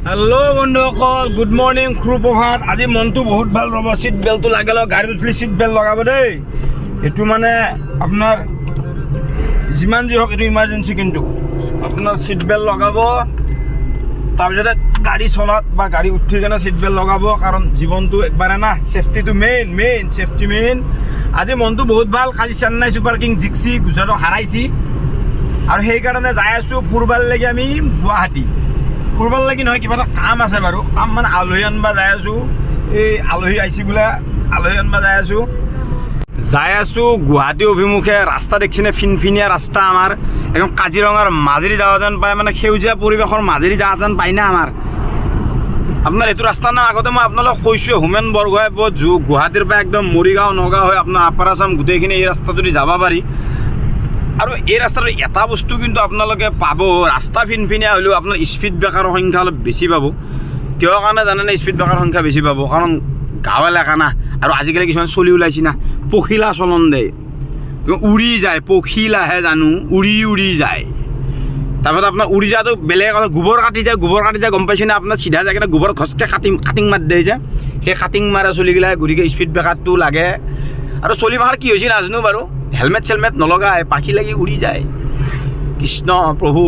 Hello' বন্ধুসকল, good morning, সুপ্ৰভাত। আজি মনটো বহুত ভাল। ৰ'ব, চিট বেল্টটো লাগে লওক। গাড়ীত উঠিলে চিট বেল্ট লগাব দেই। এইটো মানে আপোনাৰ যিমান যি হওক, এইটো ইমাৰ্জেঞ্চি। কিন্তু আপোনাৰ চিট বেল্ট লগাব, তাৰপিছতে গাড়ী চলাত বা গাড়ী উঠি কেনে চিট বেল্ট লগাব, কাৰণ জীৱনটো একবাৰে না। ছেফটিটো মেইন, মেইন ছেফটি মেইন। আজি মনটো বহুত ভাল। কালি চেন্নাই ছুপাৰ কিংছ জিকছি, গুজৰাটক হাৰাইছি আৰু সেইকাৰণে যাই আছোঁ ফুৰবাৰ লাগি আমি গুৱাহাটী। ফুৰবাৰ লাগি নহয়, কিবা এটা কাম আছে বাৰু। কাম মানে আলহী আনবা যাই আছোঁ। এই আলহী আহিছে বোলে, আলহী আনবা যাই আছোঁ। যাই আছোঁ গুৱাহাটী অভিমুখে। ৰাস্তা দেখিছেনে? ফিনফিনীয়া ৰাস্তা আমাৰ, একদম কাজিৰঙাৰ মাজেৰি যোৱা যেন পায়, মানে সেউজীয়া পৰিৱেশৰ মাজেৰি যোৱা যেন পায় না আমাৰ। আপোনাৰ এইটো ৰাস্তা না, আগতে মই আপোনালোকক কৈছোঁৱে, হোমেন বৰগোহাঁই পথ, গুৱাহাটীৰ পৰা একদম মৰিগাঁও, নগাঁও হৈ আপোনাৰ আপাৰ আছাম গোটেইখিনি এই ৰাস্তাটোদি যাব পাৰি। আৰু এই ৰাস্তাটোৰ এটা বস্তু কিন্তু আপোনালোকে পাব, ৰাস্তা ফিনফিনীয়া হ'লেও আপোনাৰ স্পীড ব্ৰেকাৰৰ সংখ্যা অলপ বেছি পাব। কিয় কাৰণে জানেনে? স্পীড ব্ৰেকাৰ সংখ্যা বেছি পাব কাৰণ গাঁও এলেকা না, আৰু আজিকালি কিছুমান চলি ওলাইছে না, পখিলা চলন দেই, উৰি যায়। পখিলাহে জানো উৰি উৰি যায়। তাৰপিছত আপোনাৰ উৰি যোৱাটো বেলেগ কথা, গোবৰ কাটি যায়, গোবৰ কাটি যায়, গম পাইছেনে? আপোনাৰ চিধা যায় কিনে গোবৰ ঘচকে কাটিং কাটিং মাৰি দিয়ে যে, সেই কাটিং মাৰা চলিগিলা। গতিকে স্পীড ব্ৰেকাৰটো লাগে। আৰু চলি মাখাৰ কি হৈছে নাজানো বাৰু, হেলমেট চেলমেট নলগাই পাখি লাগি উৰি যায়। কৃষ্ণ প্ৰভু,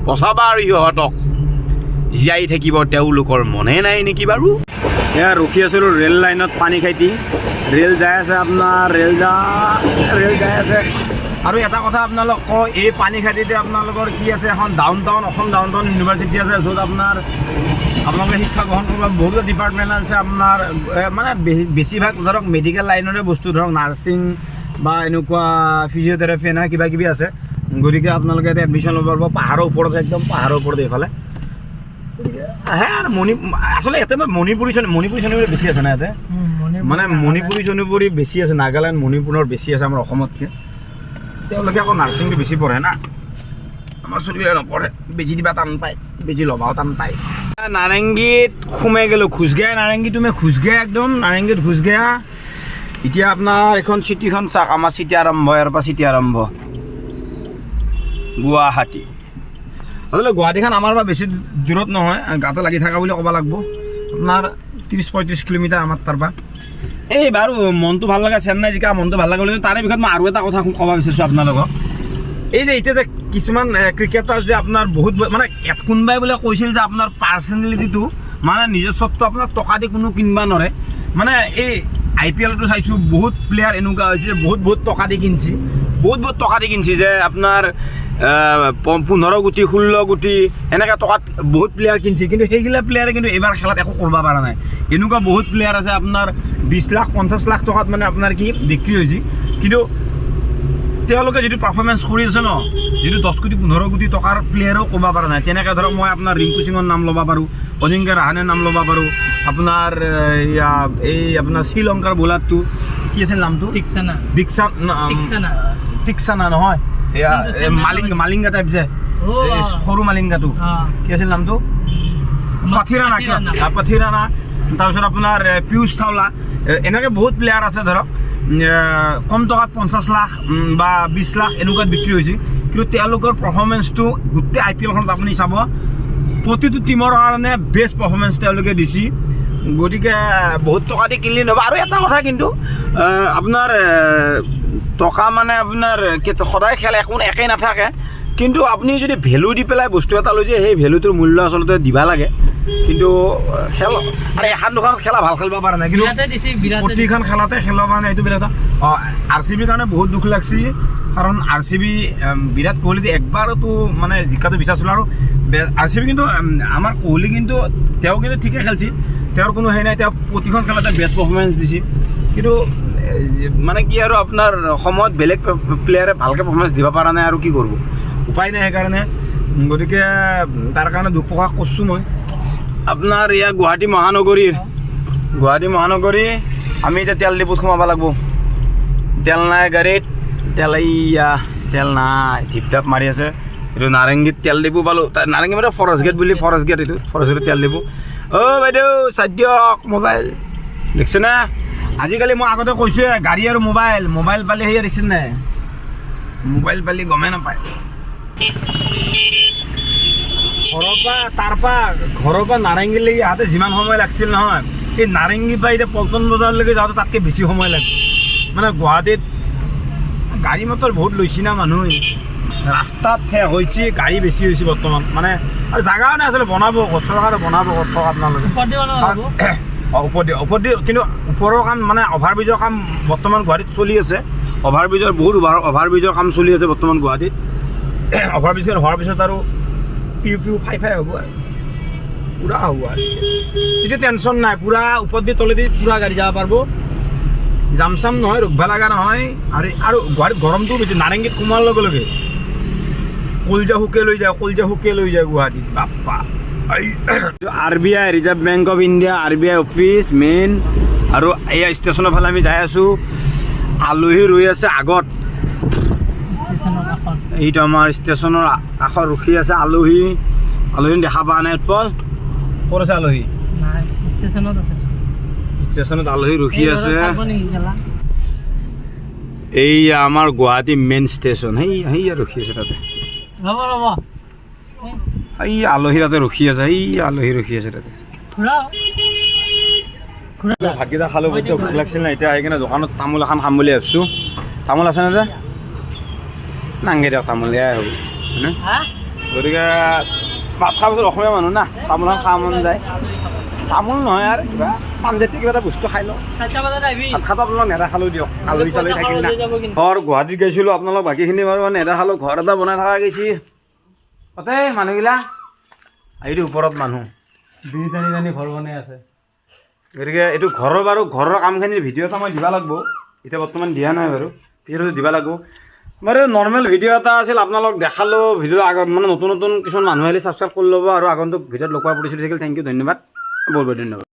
বচাবা আৰু সিহঁতক। জীয়াই থাকিব তেওঁলোকৰ মনে নাই নেকি বাৰু? এয়া ৰখি আছিলোঁ ৰেল লাইনত পানী খাইতি। ৰেল যাই আছে আপোনাৰ, ৰেল যাই আছে। আৰু এটা কথা আপোনালোক কওঁ, এই পানী খাইতিতে আপোনালোকৰ কি আছে, এখন down town, Assam down town university আছে, য'ত আপোনাৰ আপোনালোকে শিক্ষা গ্ৰহণ কৰিব। বহুতো ডিপাৰ্টমেণ্ট আছে আপোনাৰ, মানে বেছিভাগ ধৰক মেডিকেল লাইনৰে বস্তু, ধৰক নাৰ্ছিং বা এনেকুৱা ফিজিঅ'থেৰাপি, এনেকুৱা কিবা কিবি আছে। গতিকে আপোনালোকে ইয়াতে এডমিশ্যন ল'ব পাৰিব। পাহাৰৰ ওপৰত, একদম পাহাৰৰ ওপৰত এইফালে। গতিকে আহে আৰু আচলতে ইয়াতে মই মণিপুৰী চণিপুৰী বেছি আছে না ইয়াতে। মানে মণিপুৰী চণিপুৰী বেছি আছে, নাগালেণ্ড মণিপুৰৰ বেছি আছে আমাৰ অসমতকৈ। তেওঁলোকে আকৌ নাৰ্ছিংটো বেছি পঢ়ে না, আমাৰ চলিবিলাক নপঢ়ে। বেজি দিবা টান পায়, বেজি ল'বাও টান পায়। নাৰেংগীত সোমাই গ'লোঁ, घुस गया নাৰেংগী, তুমি घुस गया, একদম নাৰেংগীত घुस गया। এতিয়া আপোনাৰ এইখন চিটিখন চাওক, আমাৰ চিটি আৰম্ভ, ইয়াৰ পৰা চিটি আৰম্ভ গুৱাহাটী। আচলতে গুৱাহাটীখন আমাৰ পৰা বেছি দূৰত নহয়, গাতে লাগি থকা বুলি ক'ব লাগিব। আপোনাৰ 30-35 কিলোমিটাৰ আমাৰ তাৰ পৰা। এই বাৰু মনটো ভাল লগা, চেন্নাই জিকা মনটো ভাল লগা বুলি। তাৰে বিষয়ত মই আৰু এটা কথা ক'ব বিচাৰিছোঁ আপোনালোকক। এই যে এতিয়া যে কিছুমান ক্ৰিকেটাৰ যে আপোনাৰ বহুত, মানে কোনোবাই বোলে কৈছিল যে আপোনাৰ পাৰ্চনেলিটিটো, মানে নিজস্বত্ব আপোনাৰ টকা দি কোনো কিনিব নোৱাৰে। মানে এই আই পি এলতো চাইছোঁ, বহুত প্লেয়াৰ এনেকুৱা হৈছে, বহুত বহুত টকা দি কিনছি, বহুত বহুত টকা দি কিনছি যে আপোনাৰ 15 কোটি, 16 কোটি এনেকৈ টকাত বহুত প্লেয়াৰ কিনছি। কিন্তু সেইগিলা প্লেয়াৰে কিন্তু এইবাৰ খেলাত একো কৰিব পৰা নাই। এনেকুৱা বহুত প্লেয়াৰ আছে আপোনাৰ 20 লাখ, 50 লাখ টকাত মানে আপোনাৰ কি বিক্ৰী হৈছে, কিন্তু তেওঁলোকে যিটো পাৰফৰ্মেঞ্চ কৰি আছে ন, যিটো 10 কোটি, 15 কোটি টকাৰ প্লেয়াৰেও ক'ব পৰা নাই। তেনেকৈ ধৰক মই আপোনাৰ ৰিংকু সিঙৰ নাম ল'ব পাৰোঁ, অজিংক্য ৰাহানেৰ নাম ল'ব পাৰোঁ, আপোনাৰ এইয়া এই আপোনাৰ শ্ৰীলংকাৰ বলাৰটো কি আছিল নামটো? ঠিকচানা। দীক্ষা। ঠিকচানা। টিকচানা নহয়, এয়া এই মালিংগা টাইপ যে, এই সৰু মালিংগাটো, কি আছিল নামটো? পাথিৰানা কিবা, পাথিৰানা। তাৰপিছত আপোনাৰ পীয়ুষ চাওলা, এনেকৈ বহুত প্লেয়াৰ আছে ধৰক, কম টকাত 50 লাখ বা 20 লাখ এনেকুৱাত বিক্ৰী হৈছে। কিন্তু তেওঁলোকৰ পাৰফৰ্মেঞ্চটো গোটেই আই পি এলখনত আপুনি চাব, প্ৰতিটো টীমৰ কাৰণে বেষ্ট পাৰফৰ্মেঞ্চ তেওঁলোকে দিছে। গতিকে বহুত টকা দি কিনিলে নহ'ব। আৰু এটা কথা কিন্তু আপোনাৰ টকা মানে আপোনাৰ সদায় খেল একো একেই নাথাকে। কিন্তু আপুনি যদি ভেলু দি পেলাই বস্তু এটা লৈ যায়, সেই ভেলুটোৰ মূল্য আচলতে দিবা লাগে। কিন্তু খেল আৰু এখন দুখন খেলা ভাল খেলিব পৰা নাই, কিন্তু বিৰাটে দিছে, বিৰাটে। প্ৰতিখন খেলাতে খেলিব পৰা নাই, এইটো বেলেগ কথা। অঁ, আৰ চি বিৰ কাৰণে বহুত দুখ লাগছি, কাৰণ R C B Virat Kohli একবাৰতো মানে জিকাটো বিচাৰিছিলোঁ। আৰু আৰ চি বি কিন্তু আমাৰ কোহলি কিন্তু তেওঁ কিন্তু ঠিকে খেলছি, তেওঁৰ কোনো সেই নাই, তেওঁ প্ৰতিখন খেলাতে বেষ্ট পাৰফৰ্মেঞ্চ দিছে। কিন্তু মানে কি আৰু আপোনাৰ সময়ত বেলেগ প্লেয়াৰে ভালকৈ পাৰফৰ্মেঞ্চ দিব পৰা নাই আৰু কি কৰিব, উপায় নাই সেইকাৰণে। গতিকে তাৰ কাৰণে দুখ প্ৰকাশ কৰিছোঁ মই। আপোনাৰ ইয়াৰ গুৱাহাটী মহানগৰীৰ, গুৱাহাটী মহানগৰী। আমি এতিয়া তেল ডিপুত সোমাব লাগিব। তেল নাই গাড়ীত, তেল, এইয়া তেল নাই, ঢিপ ঢাপ মাৰি আছে। এইটো নাৰেংগীত তেল ডিপু পালোঁ। নাৰেংগী মানে ফৰেষ্ট গেট বুলি, ফৰেষ্ট গেট, এইটো ফৰেষ্ট গেট তেল ডিপু। অ' বাইদেউ, চাই দিয়ক মোবাইল, দেখিছেনে? আজিকালি মই আগতে কৈছোৱে, গাড়ী আৰু মোবাইল, মোবাইল পালে সেয়া দেখিছে নাই, মোবাইল পালি গমেই নাপায়। ঘৰৰ পৰা, তাৰ পৰা ঘৰৰ পৰা নাৰেংগীলৈকে আহোঁতে যিমান সময় লাগছিল নহয়, এই নাৰেংগীৰ পৰা এতিয়া পল্টন বজাৰলৈকে যাওঁতে তাতকৈ বেছি সময় লাগে। মানে গুৱাহাটীত গাড়ী মটৰ বহুত লৈছে না মানুহে, ৰাস্তাত শেষ হৈছে, গাড়ী বেছি হৈছে বৰ্তমান। মানে আৰু জাগাও নাই আচলতে। বনাব ক'ত? চৰকাৰে বনাব ক'ত থওক আপোনালোকে? ওপৰত দিব নহ'ব। অঁ, ওপৰত দি। কিন্তু ওপৰৰ কাম মানে অভাৰব্ৰিজৰ কাম বৰ্তমান গুৱাহাটীত চলি আছে। অভাৰব্ৰিজৰ বহুত অভাৰব্ৰিজৰ কাম চলি আছে বৰ্তমান গুৱাহাটীত। অভাৰব্ৰিজ হোৱাৰ পিছত আৰু পিউ পিউ ফাই ফাই হ'ব আৰু পূৰা হ'ব আৰু তেতিয়া টেনশ্যন নাই। পূৰা ওপৰত দি তলেদি পূৰা গাড়ী যাব পাৰিব, জাম চাম নহয়, ৰখিব লগা নহয়। আৰু আৰু গুৱাহাটীত গৰমটোও বেছি। নাৰেংগীত সোমোৱাৰ লগে লগে কলিজা শুকে লৈ যায়, কলিজা শুকে লৈ যায় গুৱাহাটীত, বাপ্পা। RBI, reserve bank of India, RBI office main. আৰু এয়া ষ্টেচনৰ ফালে আমি যাই আছোঁ। আলহী ৰৈ আছে আগত। ষ্টেচনৰ কাষত। এইটো আমাৰ ষ্টেচনৰ কাষত ৰখি আছে আলহী। আলহী দেখা পোৱা নাই। উৎপল, ক'ত আছে আলহী? নাই, ষ্টেচনত আছে। ষ্টেচনত আলহী ৰখি এই আছে। ঘৰত থাকব নেকি খেলা? এইয়া আমাৰ গুৱাহাটী মেইন ষ্টেচন। সেইয়া ৰখি আছে তাতে। ৰ'ব, ৰ'ব। এই আলহী তাতে ৰখি আছে, এই আলহী ৰখি আছে তাতে। ঘূৰাও, ঘূৰা। ভাতকেইটা খালোঁ, বহুত ভোক লাগছিল না। এতিয়া আহি কিনে দোকানত তামোল এখন খাম বুলি ভাবছোঁ। তামোল আছে নে? নাংগে দিয়ক তামোল, এয়াই হ'ব, হয়নে? হা। গতিকে ভাত খোৱাৰ পিছত অসমীয়া মানুহ না, তামোল এখন খাব মন যায়। তামোল নহয় আৰু কিবা পাণজাতীয় কিবা এটা বস্তু খাই লওঁ। 4টা বজাত আহিবি। ভাত খাব আপোনালোক নেদেখালোঁ দিয়ক, আলহী চালহী থাকিল না। হৈ যাব কিন্তু। ঘৰ গুৱাহাটীত গৈছিলোঁ, আপোনালোক বাকীখিনি বাৰু নেদেখালোঁ। ঘৰ এটা বনাই থকা গৈছি তাতে মানুহগিলা। এইটো ওপৰত মানুহ বিড়ি টানি টানি ঘৰ বনাই আছে। গতিকে এইটো ঘৰৰ বাৰু, ঘৰৰ কামখিনিৰ ভিডিঅ' এটা মই দিব লাগিব। এতিয়া বৰ্তমান দিয়া নাই বাৰু, পিছত দিব লাগিব বাৰু। নৰ্মেল ভিডিঅ' এটা আছিল, আপোনালোক দেখালোঁ। ভিডিঅ' আগত মানে নতুন নতুন কিছুমান মানুহ আহিলে ছাবস্ক্ৰাইব কৰি ল'ব আৰু আগন্তুক ভিডিঅ'ত লগ পোৱাৰ প্ৰতিশ্ৰুতি থাকিল। Thank U, ধন্যবাদ, বহুত বহুত ধন্যবাদ।